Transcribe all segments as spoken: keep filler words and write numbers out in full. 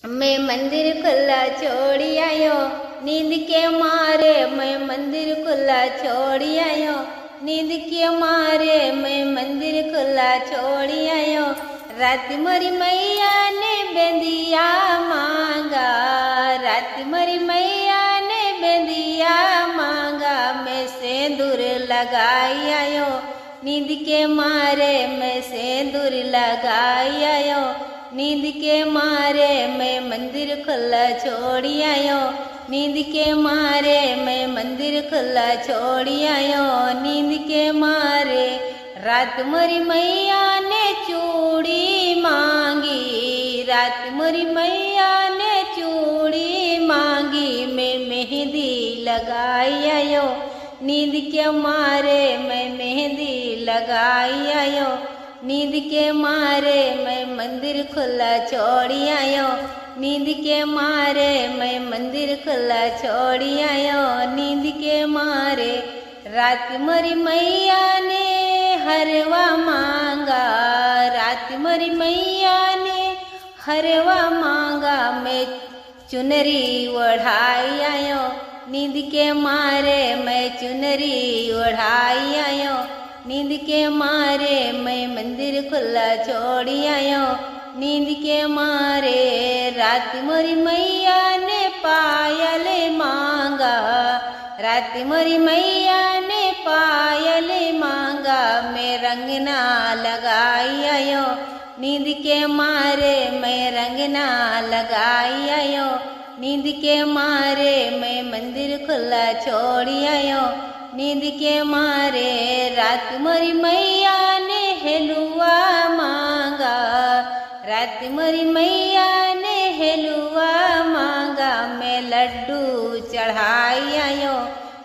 मैं मंदिर खुला छोड़ी आयो, नींद के मारे मैं मंदिर खुला छोड़ी आयो, नींद के मारे मैं मंदिर खुला छोड़ी आयो। रात मोरी मैया ने बेंदिया मांगा, रात मोरी मैया ने बेंदिया मांगा, मैं सेंदूर लगाई आयो, नींद के मारे मैं सेंदूर लगाई आयो, नींद के मारे मैं मंदिर खुला छोड़ी आयो, नींद के मारे मैं मंदिर खुला छोड़ी आयो, नींद के मारे। रात मोरी मैया ने चूड़ी मांगी, रात मोरी मैया ने चूड़ी मांगी, मैं मेहंदी लगाई आयो, नींद के मारे मैं मेहंदी लगाई आयो, नींद के मारे मैं मंदिर खुला छोड़ी आयो, नींद के मारे मैं मंदिर खुला छोड़ी आयो, नींद के मारे। रात मोरी मैया ने हरवा मांगा, रात मोरी मैया ने हरवा मांगा, मैं चुनरी ओढ़ाई आयो, नींद के मारे मैं चुनरी ओढ़ाई आयो, नींद के मारे मैं मंदिर खुला छोड़ी आयो, नींद के मारे। रात मोरी मैया ने पायल मांगा, रात मोरी मैया ने पायल मांगा, मैं रंगना लगाई आयो, नींद के मारे मैं रंगना लगाई आयो, नींद के मारे मैं मंदिर खुला छोड़ी आयो, नींद के मारे। रात मोरी मैया ने हेलुआ मांगा, रात मोरी मैया ने हेलुआ मांगा, मैं लड्डू चढ़ाई आयो,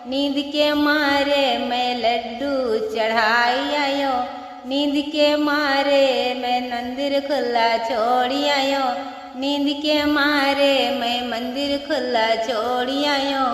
नींद के मारे मैं लड्डू चढ़ाई आयो, नींद के मारे मैं मंदिर खुला छोड़ी आयो, नींद के मारे मैं मंदिर खुला छोड़ी आयो।